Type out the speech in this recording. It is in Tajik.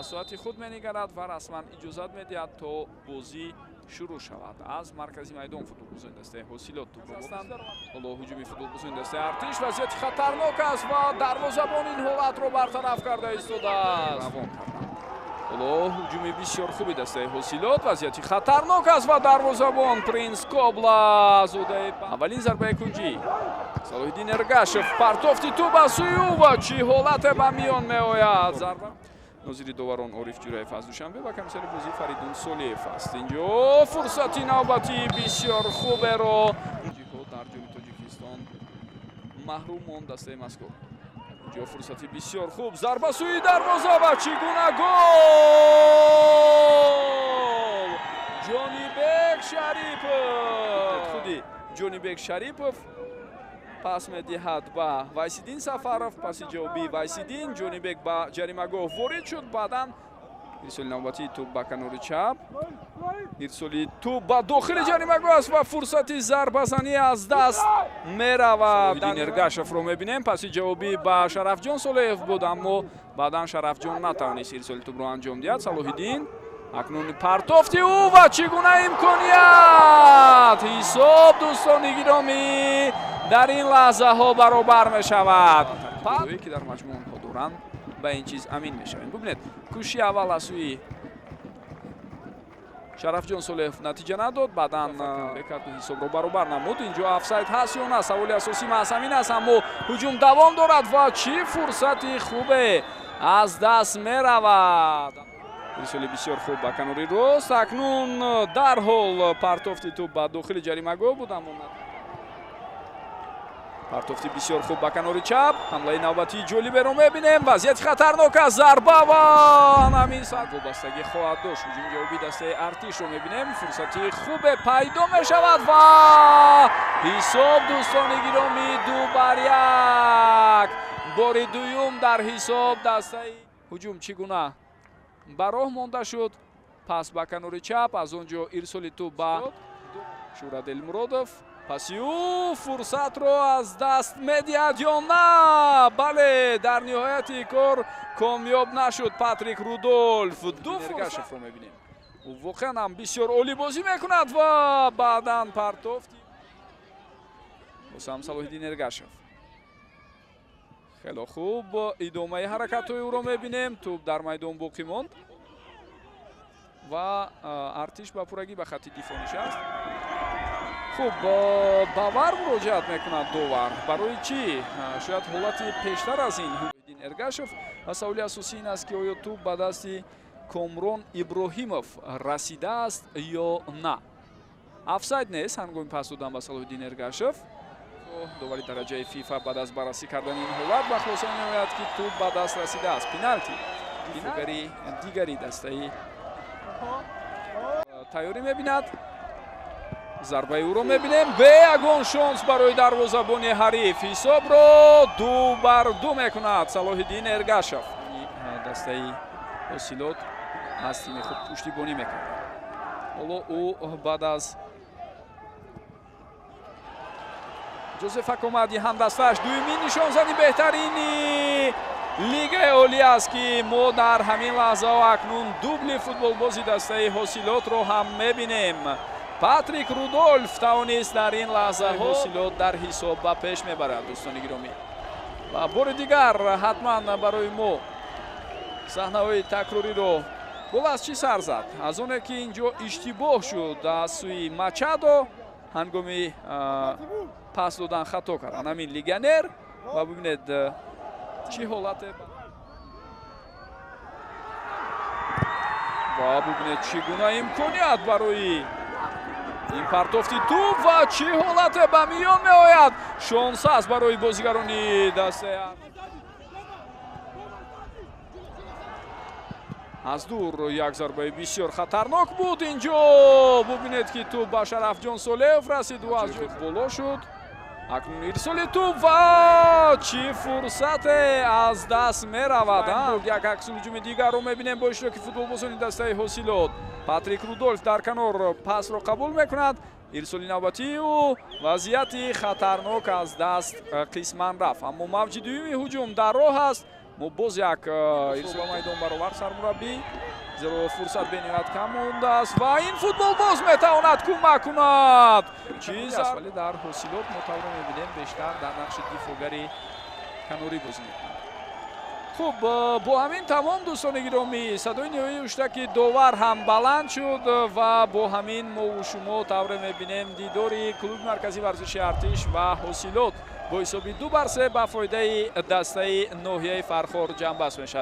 соати худ менигарад ва расман иҷозат медиҳад, то бозӣ шурӯъ шавад. Аз маркази майдон футболбозони дастаи Ҳосилот тӯбро ҳастанд. Ҳоло ҳуҷуми футболбозони дастаи Артиш, вазъияти хатарнок аст ва дарвозабон ин ҳолатро бартараф карда истодааст. Равон карданд. Ҳоло ҳуҷуми бисёр хуби дастаи Ҳосилот, вазъияти хатарнок аст ва дарвозабон Принс Кобла зудаи аввалин зарбаи кунҷӣ. Салоҳиддин Эргашев, партофти тӯб аз сӯи ӯ ва чӣ ҳолате ба миён меояд. Зарба. Нозири доварон Ориф Ҷураев аз Душанбе ва комиссари бозӣ Фаридун Солиев аст. Инҷо фурсати навбатии бисёр хуберо ҷиҳо дар ҷоми Тоҷикистон маҳрум монд дастаи мазкур. Инҷо фурсати бисёр хуб, зарба сӯи дарвоза ва чӣ гуна гол! Ҷонибек Шарипов! Худи Ҷонибек Шарипов пас медиҳад ба Вайсиддин Сафаров. Паси ҷавобии Вайсиддин Ҷонибек ба ҷаримагоҳ ворид шуд. Баъдан ирсоли навбатии тӯб ба канори чап, ирсоли тӯб ба дохили ҷаримагоҳ аст ва фурсати зарбазанӣ аз даст меравад. Эргашевро мебинем, паси ҷавобӣ ба Шарафҷон Солеев буд, аммо баъдан Шарафҷон натавонист ирсоли тӯбро анҷом диҳад. Салоҳиддин, акнун партофти ӯ ва чӣ гуна имконият! Ҳисоб, дӯстони гиромӣ, дар ин лаҳзаҳо баробар мешавад. Ки дар маҷмӯъ онҳо доранд, ба ин чиз амин мешавем. Бубинед, кӯшиши аввал аз сӯи Шарафҷон Солеҳов натиҷа надод, баъдан бекарду ҳисобро баробар намуд. Инҷо офсайд ҳаст ё на, саволи асосӣ маҳз ҳамин аст, аммо ҳуҷум давом дорад ва чӣ фурсати хубе аз даст меравад. Ирсоли бисёр хуб ба канори рост, акнун дарҳол партофти тӯб ба дохили ҷаримагоҳ буд, аммо партофти бисёр хуб ба канори чап. Ҳамлаи навбатии ҷолиберо мебинем, вазъияти хатарнок аст, зарба ва ҳамин саат вобастагӣ хоҳад дошт. Ҳуҷуми ҷавобии дастаи Артишро мебинем, фурсати хубе пайдо мешавад ва ҳисоб, дӯстони гиромӣ, 2-1. Бори дуюм дар ҳисоб дастаи ҳуҷум чӣ гуна ба роҳ монда шуд. Пас ба канори чап, аз он ҷо ирсоли тӯб ба Шӯрат Элмуродов. Паси ӯ фурсатро аз даст медиҳад ё на? Бале, дар ниҳояти кор комёб нашуд Патрик Рудолф. Ду Эргашевро мебинем, ӯ воқеан ҳам бисёр олӣ бозӣ мекунад ва баъдан партофти боз ҳам Салоҳиддин Эргашев. Хело хуб, идомаи ҳаракатҳои ӯро мебинем. Тӯб дар майдон боқӣ монд ва Артиш ба пуррагӣ ба хатти дифоъ нишаст. Хуб, ба ВАР муроҷиат мекунад довар. Барои чӣ? Шояд ҳолати пештар аз ин Ҳудин Эргашев. Ва саволи асосӣ ин аст, ки оё тӯб ба дасти Комрон Иброҳимов расидааст ё на. Офсайд нест ҳангоми пас додан ба Салоҳиддин Эргашев. Довари дараҷаи ФИФА баъд аз баррасӣ кардани ин ҳолат ба хулоса меояд, ки тӯб ба даст расидааст. Пеналти дигари дигари дастаи тайёрӣ мебинад. Зарбаи ӯро мебинем, бе ягон шонс барои дарвозабони ҳариф ҳисобро 2-2 мекунад Салоҳиддин Эргашев. Дастаи Ҳосилот аз тими худ пуштибонӣ мекард. Ҳоло ӯ баъд аз Ҷозеф Акомади ҳамдастааш дуюмин нишонзани беҳтарини лигаи олӣ аст, ки мо дар ҳамин лаҳзаҳо акнун дубли футболбози дастаи Ҳосилотро ҳам мебинем. Патрик Рудолф тавонист дар ин лаҳза Ҳосилот дар ҳисоб ба пеш мебарад. Дӯстони гиромӣ, ва бори дигар ҳатман барои мо саҳнаҳои такрориро. Гол аз чӣ сар зад? Аз оне ки инҷо иштибоҳ шуд аз сӯи Мачадо, ҳангоми пас додан хато кард ҳамин легионер ва бибинед, чӣ ҳолате ва бибинед, чӣ гуна имконият барои ин партофти тӯб ва чӣ ҳолате ба миён меояд. Шонс аст барои бозигарони дастаи. Аз дур як зарбаи бисёр хатарнок буд. Инҷо бубинед, ки тӯб ба Шарафҷон Солеев расид ва аз ҷои боло шуд. Акнун ирсоли тӯб ва чӣ фурсате аз даст меравад. Як акси ҳуҷуми дигарро мебинем бо иштироки футболбозони дастаи Ҳосилот. Патрик Рудолф дар канор пасро қабул мекунад. Ирсоли навбатии ӯ, вазъияти хатарнок аз даст қисман рафт, аммо мавҷи дуюми ҳуҷум дар роҳ аст. Мо боз як ирсол ба майдон баровард сармураббӣ, зеро фурсат бениҳоят кам мондааст ва ин футболбоз метавонад кӯмак кунад. Чиз аст, вале дар Ҳосилот мо тавро мебинем, бештар дар нақши дифоъгари канорӣ бозӣ мекунад. Хуб, бо ҳамин тамом, дӯстони гиромӣ. Садои ниҳоии ҳуштаки довар ҳам баланд шуд ва бо ҳамин мову шумо тавре мебинем, дидори клуби марказии варзиши Артиш ва Ҳосилот бо ҳисоби 2-3 ба фоидаи дастаи ноҳияи Фархор ҷамъбаст мешавад.